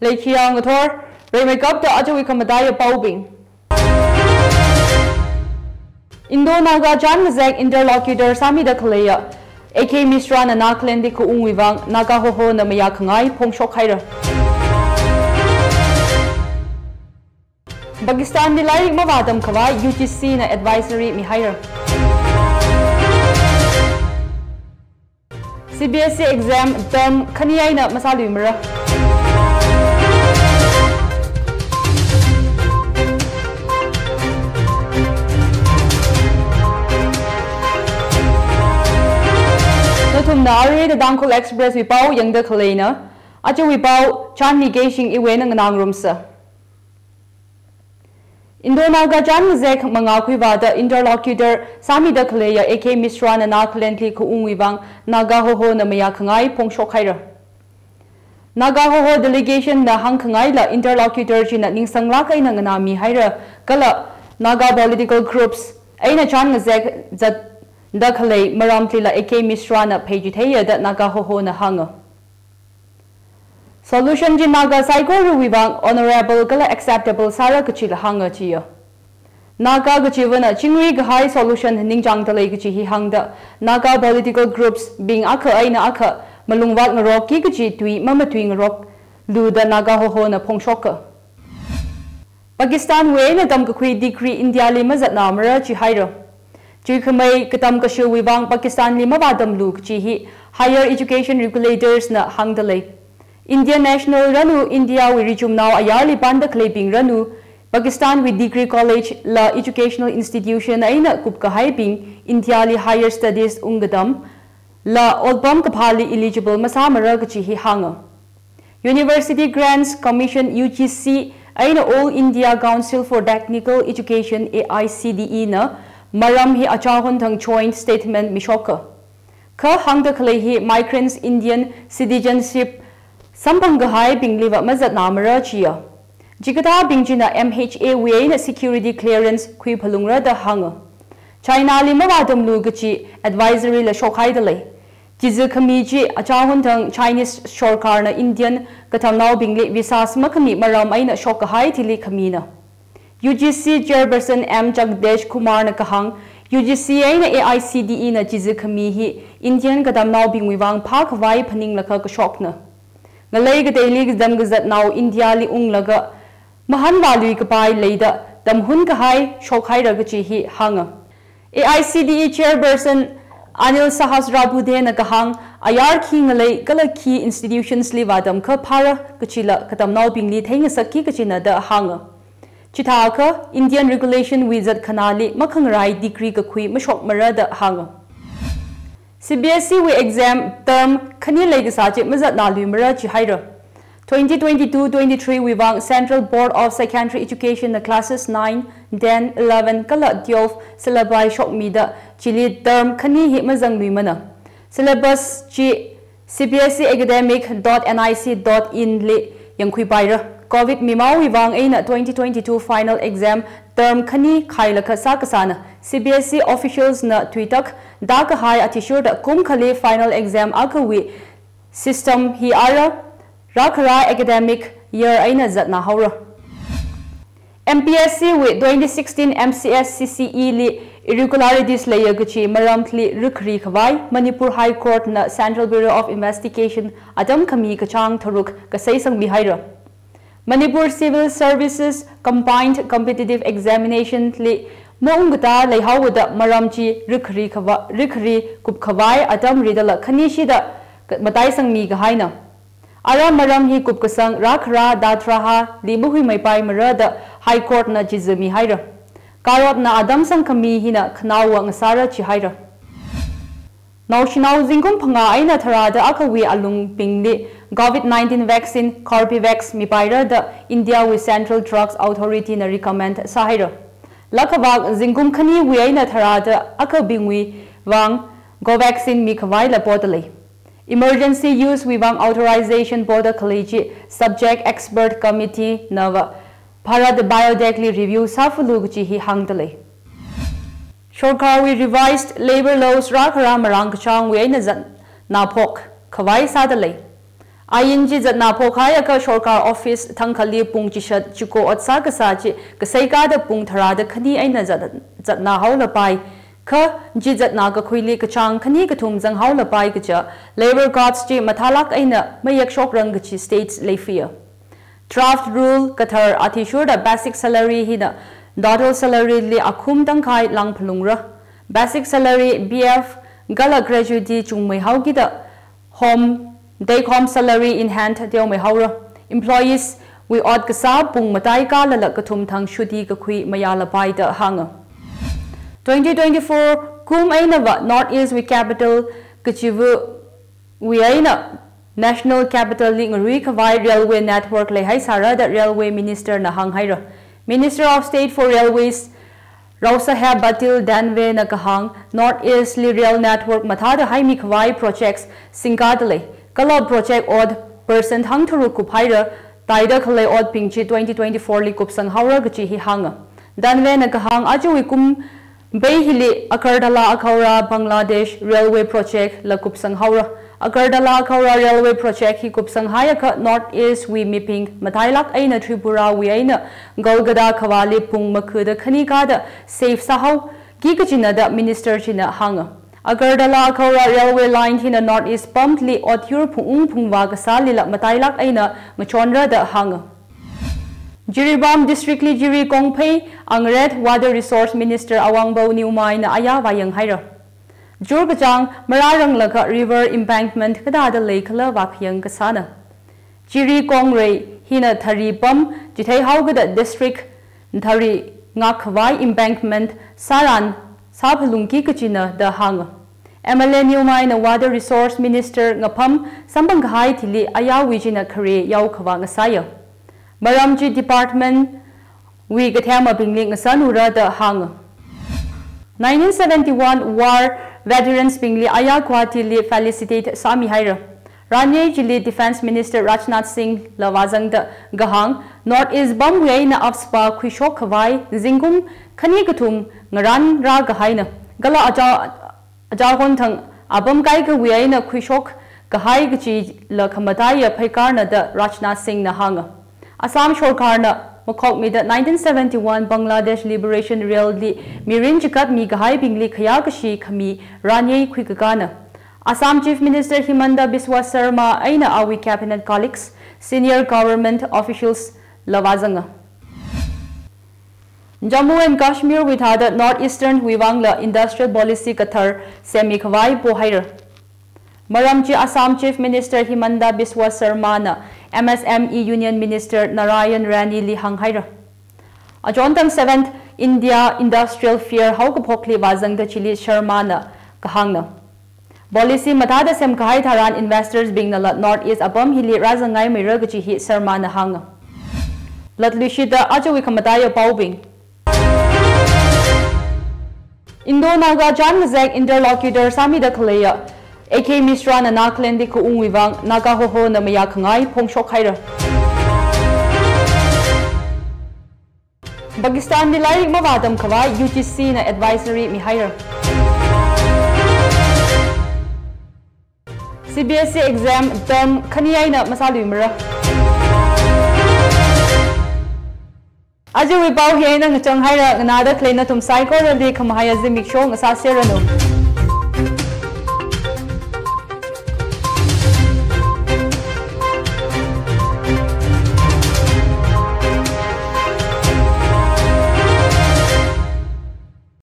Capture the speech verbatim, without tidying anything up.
Leikhiya ngathor, rimeikapta ajawui khamataiya paobing. Indo-Naga chān ngazek interlocutor sāmida khaleiya A K Mishra na Nagaland li khaungwui vang Naga Hoho na mayākhangai phongshok haira. Pakistan li lairik mavātam khavai U G C na advisory mihaira. C B S E exam term khani eina masāluimara. Nathumna aruida Tangkhul Express wui pao yangda khaleina, ajawui pao chānmikei shing iwui eina nganāngarumsa. Indo-Naga chān ngazek mangā khuivāda interlocutor sāmida khaleiya A K Mishra na Nagaland li khaungwui vang Naga Hoho na mayākhangai phongshok haira. Naga Hoho delegation na hāngkhangaila interlocutor china ningsanglāk eina nganāmi haira, kala Naga political groups eina chān ngazek zatda khalei maramlila A K Mishra na pheichitheiya da Naga Hoho na hānga. Solution chi Naga saikorawui vang honorable kala acceptable sāra kachila hānga chiya. Naga kachivana chingri kahai solution ningchāngda lei kachi hi hāngda, Naga political groups bing akha eina akha malungvāt ngarokki kachi tui mamathuingaroklu da Naga Hoho na phongshoka. Pakistan wui eina tamkakhui degree India li mazatnāmara chihaira. Chuikhamei katam kashiwui vang Pakistan li mavātamlu kachi hi higher education regulators na hāngda lei. Indian national ranu, India wui richumnao ayarli pānda khaleibing ranu, Pakistan wui degree college la educational institution eina kupkahaibing India li higher studies ungkatamla otpam kaphāli eligible masāmara kachi hi hānga. University Grants Commission, U G C, eina All India Council for Technical Education, A I C T E, na maram hi achahon thang joint statement mishoka. Kha hāngda khalei hi migrants Indian citizenship samphang kahaibingliva mazatnāmara chiya. Chikathābing china M H A wui eina security clearance khuiphalungra da hānga. China li mavātamlu kachi advisory la shokhaida lei. Chiza khami chi achahon thang Chinese sorkarna Indian katamnaobingli visas makhami maram eina shokkahai thili khamina. U G C chairperson M Jagdesh Kumar na kahāng, U G C eina A I C T E na chiza khami hi Indian katamnaobingwui vang phākhavai phaninglakha kashokna. Ngalei kateili katam kazatnao India li unglaga mahānvālui kapai leida tamhun kahai shokhaira kachi hi hānga. A I C T E chairperson Anil Sahasrabudhe na kahāng, ayar khi ngalei kala khi institutions li vātam kha phāra kachila katamnaobingli theingasakki kachina da hānga. Chithākha Indian regulation wui zatkhanāli makhangarai degree kakhui mashokmara da hānga. C B S E wui exam term khani leikasā chi mazatnāluimara chihaira. Twenty twenty-two twenty-three wui vang Central Board of Secondary Education na classes nine, ten, eleven kala twelve syllabi shokmida chili term khani hi mazangluimana. Syllabus chi C B S E academic dot N I C dot in li yangkhuipaira. Covid mimaowui vang eina twenty twenty-two final exam term khani khailakha sākasāna. C B S E officials na tuitak da kahai athishurda kumkhali final exam akhawui system hi ara rākhara academic year eina zatnāhaora. M P S C wui twenty sixteen M C S C C E li irregularities leiya kachi maramli rikhari khavai Manipur High Court na Central Bureau of Investigation atam khami kachāng tharuk kaseisangmihaira. Manipur Civil Services Combined Competitive Examination li maungkatā leihaoda maram chi rikhari khava-, rikhari kupkhavai atam ridala khanishida ka-, mataisangmi kahaina. Ara maram hi kupkasang rākhara Dadraha li mahuimeipaimara da High Court na chiza mihaira. Karotna atam sangkhami hina khanaowa ngasāra chihaira. Naoshinao zingkum phangā eina tharāda akhawui alungbingli Covid nineteen vaccine Corbevax mipaira da India wui Central Drugs Authority na recommend sāhaira. Lakhavak zingkum khaniwui eina tharāda akhabingwui vang Covaxin mikhavaila poda lei. Emergency use wui vang authorization poda khalei chi subject expert committee nava Bharat Biotech li review sāfalu kachi hi hāngda lei. Sorkarwui revised labour laws rākhara marāng kachāngwui eina zatnā phok khavai sāda lei. Ain chi zatna phokhaiakha sorkar office thangkhali pung chishat chiko ot sākasā chi kasai kada pung tharāda khani eina zat-, zatna haolapai. Kha chi zatna kakhuili kachāng khani kathum zanghaolapai kaja, labour codes chi mathālāk eina mayekshokrang kachi states leifaya. Draft rule kathar athishurda basic salary hina total salary li akhum tangkhai langphalungra. Basic salary, B F, kala gratuity chungmeihaokida home, take home salary in hand teomeihaora. Employees wui ot kasā pung matai kalala kathum thang chutti kakhui mayālapai da hānga. Twenty twenty-four kum einava North East wui capital kachiva wui eina National Capital li ngarui khavai railway network leihaisāra da Railway Minister na hānghaira. Minister of State for Railways, Raosaheb Patil Danve na kahāng, North East li rail network mathāda haimi khavai projects singkadalei, kala project ot percent hangtharuk kuphaira, taida khalei otbing chi twenty twenty-four li kupsanghaora kachi hi hānga. Danve na kahāng, ajawui kum bei hili Agartala Akhaura Bangladesh railway project la kupsanghaora. Agartala Akhaura railway project hi kupsanghaiakha North East wui mibing matailāk eina Tripura wui eina Kolkata khavāli pung makhuda khani kada save sāhaoki kachina da Minister china hānga. Agartala Akhaura railway line hina North East pump li otyur phungung phungvā kasālila matailāk eina ngachonra da hānga. Jiribam District li Jirikong phei Angret Water Resource Minister Awangbau Newmai na aya vāyanghaira. Jur kachāng marāranglaga river embankment kathāda leikhala vākhayang kasāna. Jirikong rei hina thari pam chitheihaokida district thari ngak khavai embankment sāran sāphalungki kachina da hānga. M L A Newmai na Water Resource Minister ngapham samphang kahai thili ayawui china khare yao khavā ngasāya. Maram chi department wui kathemabingli ngasanura da hānga. Nineteen seventy-one war veterans bingli aya Guwahati li felicitate sāmihaira. Ranyei chili Defence Minister Rajnath Singh la vāzangda kahāng, North East pamwui eina AFSPA khuishok khavai zingkum khani kathum ngaranra kahaina. Kala aja, aja honthang apam kaikhawui eina khuishok kahai kachila khamataiya pheikarna da Rajnath Singh na hānga. Assam sorkarna makhokmida nineteen seventy-one Bangladesh Liberation Rail li mirin chigatmi kahaibingli khayā kashi khami ranyei khuikakana. Assam Chief Minister Himanta Biswa Sarma eina awui cabinet colleagues, senior government officials la vāzanga. Jammu and Kashmir wui thāda North Eastern wui vangla industrial policy kathar semmi khavai pohaira. Maram chi Assam Chief Minister Himanta Biswa Sarma na M S M E Union Minister Narayan Rane li hānghaira. Achonthang seventh India Industrial Fair haokaphokli vāzangda chili Sarma na kahāngna. Policy mathāda semkahai tharan investors bingnala North East apam hili rāzangngai meira kachi hi Sarma na hānga. Latluishida ajawui khamataiya paobing. Indo-Naga chān ngazek interlocutor sāmida khaleiya A K Mishra na Nagaland li kaungwui vang Naga Hoho na mayākhangai phongshokhaira. Pakistan li lairik mavātam khavai U G C na advisory mihaira. C B S E exam term khani eina masāluimara. Ajawui pao hi eina ngachang haira, nganāda khalei nathum saikorali khamahaiya zimiksho ngasāserranu.